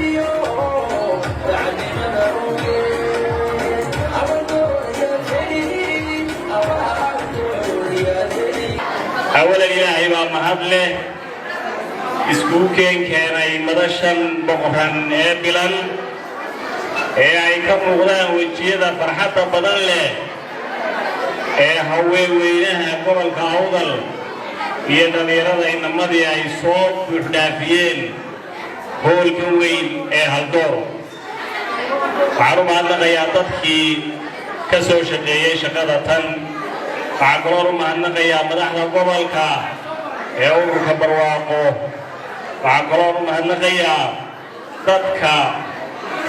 Iyo dacnimada ogeed abaldooriyaashay. Awalan, Ilaahay baa mahad leh iskuu keenay madashan boqoran ee bilan ee ay ka muuqdaan wejiyada farxadda badan leh ee haweenweynaha gobolka Awdal iyo dhallinyarada inamadii ay soo buuxdhaafiyeen hoolka weyn ee Haldoor. Waxaan u mahadnaqayaa dadkii ka soo shaqeeyey shaqada tan. Waxaan kaloon u mahadnaqayaa madaxda gobolka ee ururka Barwaaqo. Waxaan kaloon u mahadnaqayaa dadka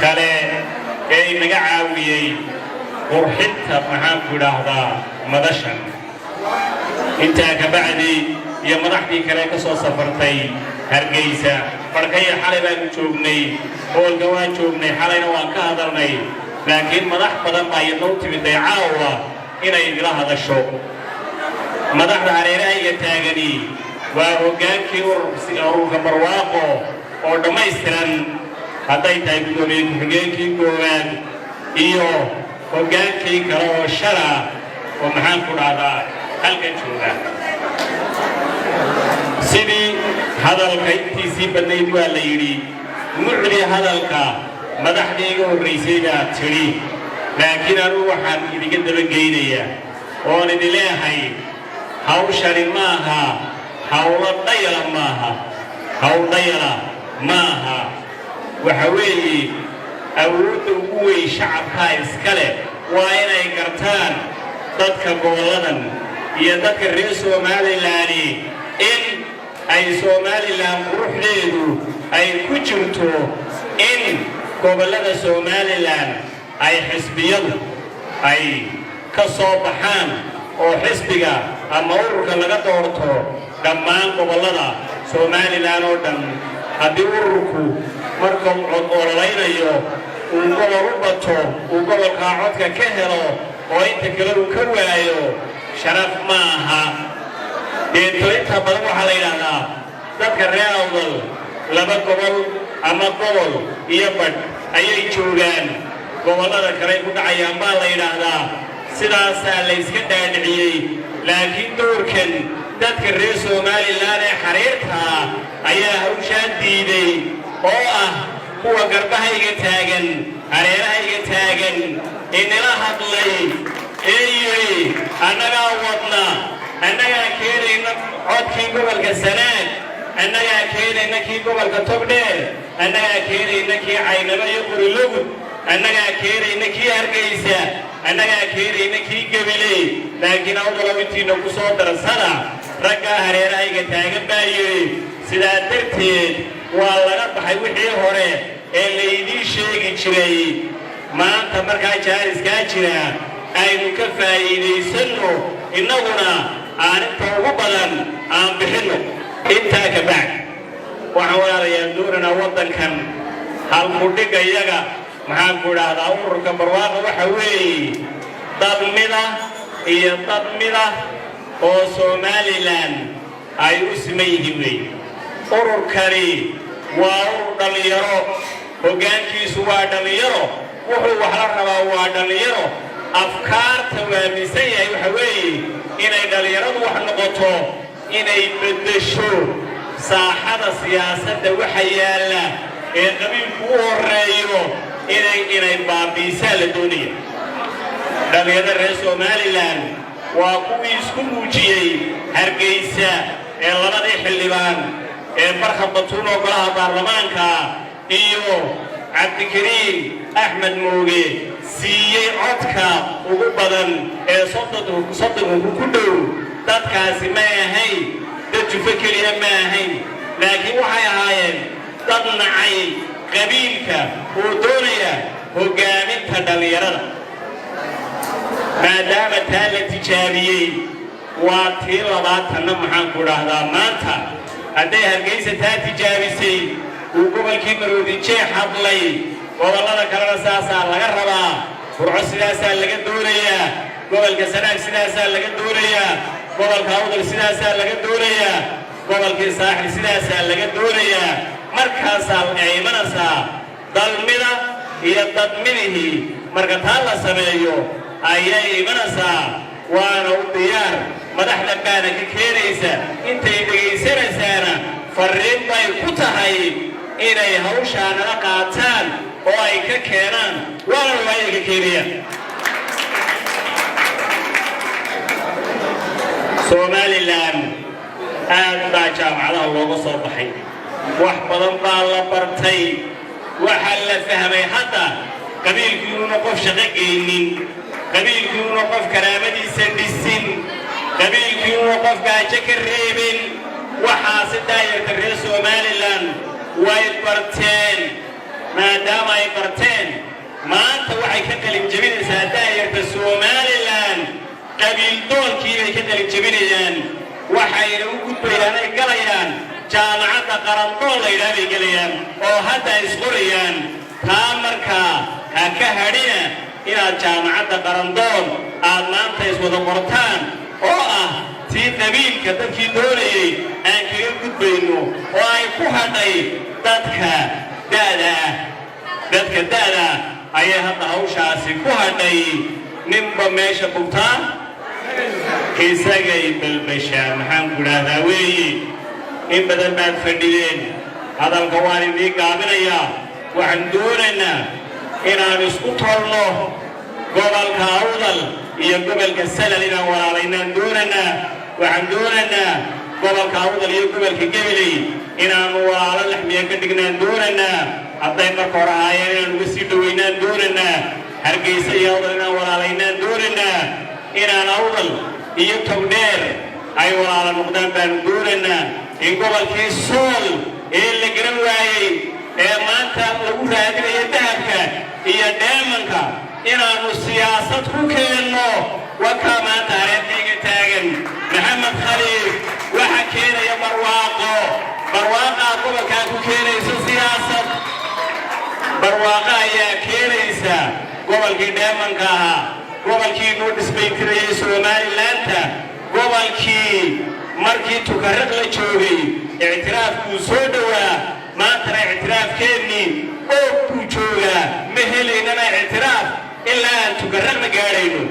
kale ee inaga caawiyey qurxinta, maxaanku idhaahdaa, madashan. Intaa ka bacdi, iyo madaxdii kale ka soo safartay Hargeysa, barkaya xalay baanu joognay hoolka, waan joognay xalayna, waan ka hadalnay, laakiin madax badan baa iyadna u timiday caawa inay idila hadasho. Madaxda hareerahayga taagani waa hoggaankii ururka Barwaaqo oo dhammaystiran, hadday tahay guddoomiye ku-xigeenkii koowaad iyo hoggaankii kale oo shala oo, maxaan ku dhahdaa, halkan jooga. Sidii hadalka intiisii badnayd waa la yidhi, mucdi hadalka madaxdii iga horraysay baa tidhi, laakiin anugu waxaan idinka dabageynayaa oon idin leehay: hawshani maaha hawlo dhayala, maaha hawl dhayala maaha. Waxa weeye, awoodda ugu weyn shacabkaa iska leh. Waa inay gartaan dadka gobolladan iyo dadka reer Somaliland in ay Somaliland quruxdeedu ay ku jirto in gobollada Somaliland ay xisbiyadu ay ka soo baxaan oo xisbiga ama ururka laga doorto dhammaan gobollada Somaliland oo dhan. Haddii ururku markuu cod ololaynayo uu gobol u bato, uu gobolkaa codka ka helo oo inta kale uu ka waayo, sharaf ma aha. Deeto inta badan waxaa la yidhaahdaa dadka reer Awdal laba gobol ama gobol iyo badh ayay joogaan, gobollada kale ay ku dhacayaan baa la yidhaahdaa. Sidaasaa la yska dhaadhiciyey, laakiin doorkan dadka reer Somaliland ee xariirtaa ayaa hawshaa diiday, oo ah kuwa garbahayga taagan, hareerahayga taagan, inila hadlay ee yidhi: "Annagaa wadna, annagaa keenayna codkii gobolka Sanaag, annagaa keenayna kii gobolka Togdheer, annagaa keenayna kii Caynabo iyo Qorilogud, annagaa keenayna kii Hargeysa, annagaa keenayna kii Gabiley, laakiin Awdalow intiina ku soo darsada." Raggaa hareerahayga taagan baa yidhi. Sidaa darteed waa laga baxay wixii hore ee laydiin sheegi jiray. Maanta markaa jaariskaa jira aynu ka faa'iidaysanno, innaguna aan inta ugu badan aan bixinno. Intaa ka bacd, waxaan, walaalayaal, doonaynaa waddankan halkudhigga iyaga, maxaan ku idhaahdaa, ururka Barwaaqa waxa weeye dad mida iyo dad mida oo Somaliland ay u siman yihiin weeye. Ururkani waa urur dhallinyaro, hoggaankiisu waa dhallinyaro, wuxuu wax la rabaa waa dhallinyaro. Afkaarta uu aaminsan yahay waxa weeye inay dhallinyaradu wax noqoto, inay beddesho saaxada siyaasadda waxa yaalla ee qabiilku u horreeyo, inay baabiisaa la doonaya. Dhallinyarada reer Somaliland waa kuwii isku muujiyey Hargeysa ee labadii xildhibaan ee Barkhad Batuun oo golaha baarlamaanka iyo Cabdikariim Axmed Mooge siiyey codka ugu badan ee 30ka ku dhow. Dadkaasi may ahayn dad jufo keliya, ma ahayn, laakiin waxay ahaayeen dad nacay qabiilka oo doonaya hoggaaminta dhallinyarada. Maadaama taa la tijaabiyey, waa tii labaatanna, maxaan ku dhahdaa, maanta hadday Hargeysa taa tijaabisay, uu gobolkii Maroodi Jeex hadlay, gobollada kalena saasaa laga rabaa. Burco sidaasaa laga doonayaa, gobolka Sanaag sidaasaa laga doonayaa, gobolka Awdal sidaasaa laga doonayaa, gobolkii Saaxil sidaasaa laga doonayaa. Markaasaa ay imanaysaa. Dalmida iyo dadmidihii marka taa la sameeyo ayay imanaysaa, waana u diyaar. Madaxda baana ka keenaysa, intay dhegaysanaysaana farriin bay ku tahay inay hawshaa nala qaataan oo ay ka keenaan, waana waa inay ka keenayaan. Somalilan aad baa jaamacadaha looga soo baxay, wax badan baa la bartay. Waxaa la fahmay hadda qabiilkiinuuna qof shaqo geynin, qabiilkiinuuna qof karaamadiisa dhisin, qabiilkiinuuna qof gaajo ka reebin. Waxaasi daayarta reer Somalilan way barteen. Maadaama ay barteen, maanta waxay ka qalin jebinaysaa daayarta Somalilan qabiil doolkii bay ka qalin jebinayaan. Waxayna u gudbayaan ay galayaan jaamacadda qarandool la yidhaha bay gelayaan oo hadda ay isqorayaan. Taa markaa ha ka hadhina inaad jaamacadda qarandool aad maanta iswada qortaan, oo ah tii qabiilka dadkii doonayey aan kaga gudbayno, oo ay ku hadhay dadka da'da ah. Dadka da'da ayay hadda hawshaasi ku hadhay. Ninba meesha bugtaa isagay balbashaa. Maxaan ku idhaahdaa weeyi, in badan baad fadhideen, hadalka waan idiin gaabinayaa. Waxaan doonaynaa inaan isku tolno gobolka Awdal iyo gobolka Salal, inaan walaalaynaan doonaynaa. Waxaan doonaynaa gobolka Awdal iyo gobolka Gebeley inaannu walaalo laxmiya ka dhignaan doonaynaa. Hadday marka hore ahaayeen, inaan uga sii dhowaynaan doonaynaa. Hargeysa iyo Awdal inaan walaalaynaan doonaynaa. Inaan Awdal iyo Togdheer ay walaalo noqdaan baanu doonaynaa. In gobolkii Sool ee la garan waayey ee maanta lagu raadinayo dahabka iyo dheemanka inaannu siyaasad ku keenno. Wakaa maanta hareerkayga taagan Maxamed Khaliif. Waxa keenaya barwaaqo, barwaaqaa gobolkaa ku keenaysa siyaasad, barwaaqo ayaa keenaysa. Gobolkii dheemanka ahaa, gobolkii noo dhisbaytirayay Somalilaanta, gobolkii markii Tukaraq la joogay ictiraafkuu soo dhowaa, maantana ictiraafkeennii oog buu joogaa. Ma helaynana ictiraaf ilaa aan Tukaraqna gaadhayno.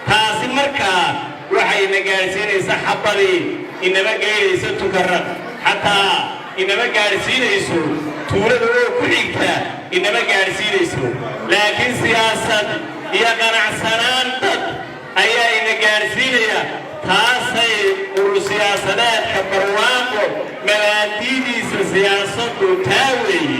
Taasi markaa waxayna gaadhsiinaysa xabbadii inama gaadhaysa Tukaraq, xataa inama gaadhsiinayso tuulada oo ku xigta, inama gaadhsiinayso. Laakiin siyaasad iyo qanacsanaan dad ayaa ina gaadhsiinaya. Taasay urur siyaasadeedka Barwaaqo mabaadidiisa siyaasaddu taa weeye.